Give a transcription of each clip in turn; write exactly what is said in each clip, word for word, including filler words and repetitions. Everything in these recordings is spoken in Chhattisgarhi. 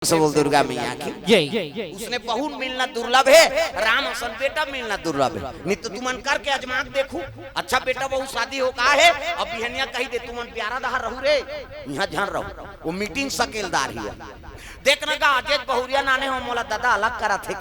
से बोल दुर्गा मैया की। जय। उसने बहू मिलना दुर्लभ है, राम असन बेटा मिलना दुर्लभ है। नहीं तो तुमन करके अजमा के देखू, अच्छा बेटा बहू शादी हो का है, अब बिहनिया कही दे तुमन प्यारा दहा रहू रे, यहाँ झन रहू। वो मीटिंग सकेलदार ही है। देख न गा, अजेत बहुरिया नाने हो मोला दादा अलग करत है।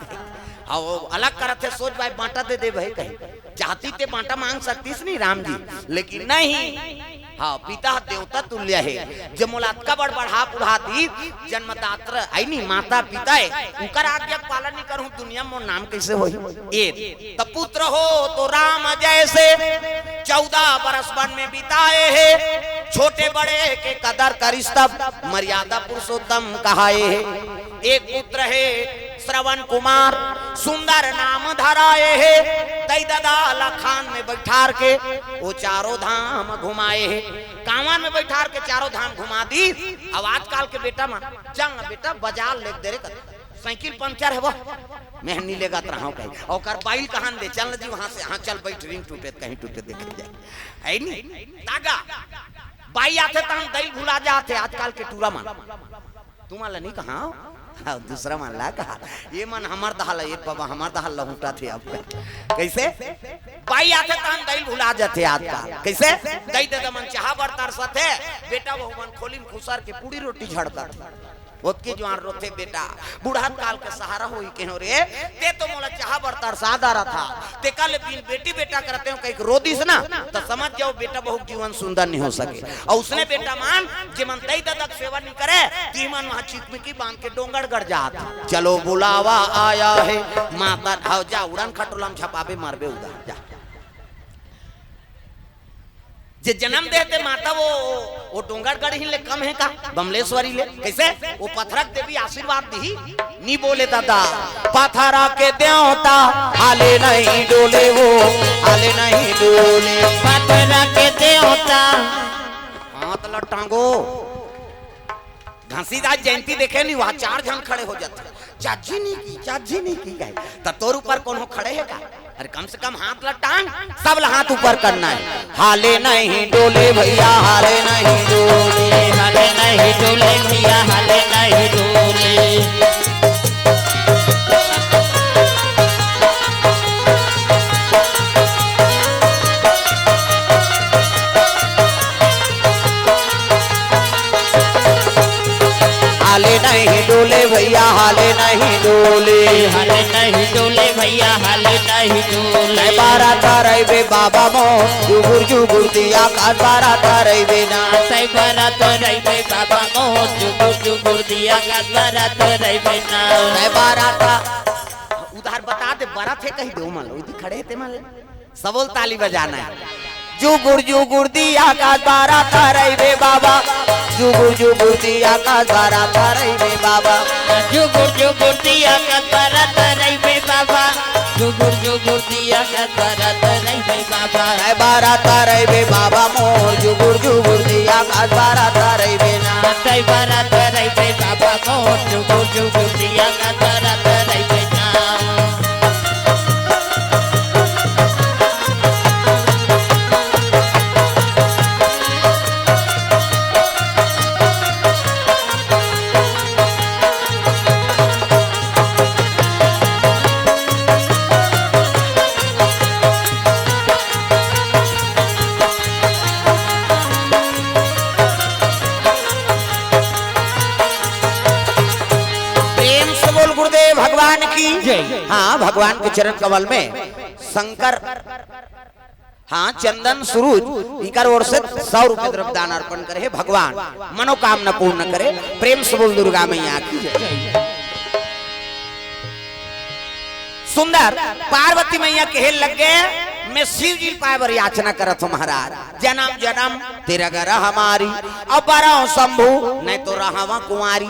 हाँ, वो अलग करत है, सोच भाई बांटा दे दे भाई कहीं। चाहती ते बांटा मांग सकतीस नहीं राम जी, लेकिन नहीं। हाँ, पिता देवता तुल्य है, जे मोला अतका बड़ बढ़ा बुढ़ा दी, जन्मदात्र है नहीं, माता पिता है, उनकर आज्ञा के पालन नहीं करूँ, दुनिया में मोर नाम कैसे होही? ए, तब पुत्र हो तो राम जैसे, चौदह बरस वन में बिताए है, छोटे बड़े के कदर करिस तब, मर्यादा पुरुषोत्तम कहाए है। एक पुत्र है श्रवण कुमार, सुंदर नाम धराए है, दई ददा लखान में बैठार के वो चारों धाम घुमाए है। कांवर में बैठार के चारों धाम घुमा दी। अब आजकल के बेटा मन, चल न बेटा, बाजार ले दे रे कर, साइकिल पंचर है वो, मैं नहीं लेगा रहा हूँ कहीं। ओकर बाइल कहाँ दे, चल न जी वहां से, हाँ चल बैठ, रिंग टूटे त कहीं टूटे देखे जाए, है नहीं तागा। बाई आथे त हम दई भुला जाथे आजकल के टूरा मन। तुमन ला नहीं कहा, हाँ, दूसरा मन ला कहा। ये मन हमर दहा ला, ये बाबा हमर दहा ला हुटा थे आपका। कैसे? बाई आथे त हम दई भुला जाथे आजकल। कैसे? दई ददा मन चाहा बर तरसत है, बेटा बहू मन खोली म खुसर के पूड़ी रोटी झड़कत। ओतकी जुआर रोथे बेटा, बुढ़त काल के सहारा होई केहो रे, ते तो मोला चाहा बर तरसा डारत हा, तेकर ले बिन बेटी बेटा करते हो कहिके रो दिस ना, त समझ जाओ बेटा बहू के जीवन सुंदर नहीं हो सके। अउ उसने बेटा मन, जे मन दई ददा के सेवा नहीं करे, ती मन वहां चिकमिकी बांध के डोंगरगढ़ जात। चलो बुलावा आया है, माता ढाव जा, उड़न खटोला म झपाबे मरबे उधर, जा। जे जन्म देते माता वो, वो डोंगरगढ़ ही ले कम है का? बमलेश्वरी ले। कैसे? वो पथरा के देवी आशीर्वाद दी, नी बोले दादा। पथरा के देवता हाले नहीं डोले वो, हाले नहीं डोले। पथरा के देवता। हाथ ल टांगो। घसीदास जयंती देखे नहीं, वहां चार झन खड़े हो जाथे। चाची नहीं की, चाची नहीं की कहे। त तोर ऊपर कोनो खड़े है का? अरे कम से कम हाथ ला टांग, सब ला हाथ ऊपर करना है। हाले नहीं डोले भैया, हाले नहीं डोले। हाले नहीं डोले भैया, हाले नहीं डोले। हाले नहीं डोले भैया, हाले नहीं डोले। हाले नहीं डोले भैया, हाले नहीं डोले। तै बारा तरैबे बाबा मोर, जुगुर जुगुर दिया का बारा तरैबे ना। तै बारा तरैबे बाबा मोर, जुगुर जुगुर दिया का बारा तरैबे ना। तै बारा ता-, उधार बता दे, बारा थे कही दे, ओ मान लो, इधर खड़े थे मान ले। सबोल ताली बजाना है। जुगुर जुगुर दिया का बारा तरैबे बाबा, जुगुर जुगुर दिया का बारा तरैबे बाबा। जुगुर जुगुर दिया का बारा तरैबे बाबा, जुगुर जुगुर दिया का बारा तरैबे बाबा। तै बारा तरैबे बाबा मोर, जुगुर जुगुर दिया का बारा तरैबे ना। तै बारा तरैबे बाबा मोर, जुगुर जुगुर दिया का बारा तरैबे ना। प्रेम से बोल गुरुदेव भगवान की। जय। हाँ, भगवान के चरण कमल में शंकर, हाँ, चंदन सुरुज, इकर ओर से सौ रुपये द्रव्य दान अर्पण करे हे भगवान, मनोकामना पूर्ण करे। प्रेम से बोल दुर्गा मैया की जय। सुंदर पार्वती मैया कहे लग गए, मैं शिव जी पाए बर याचना करत हूँ महाराज, जन्म जन्म तेरा घर हमारी, अब बारह शंभू, नहीं तो रहावा कुंवारी।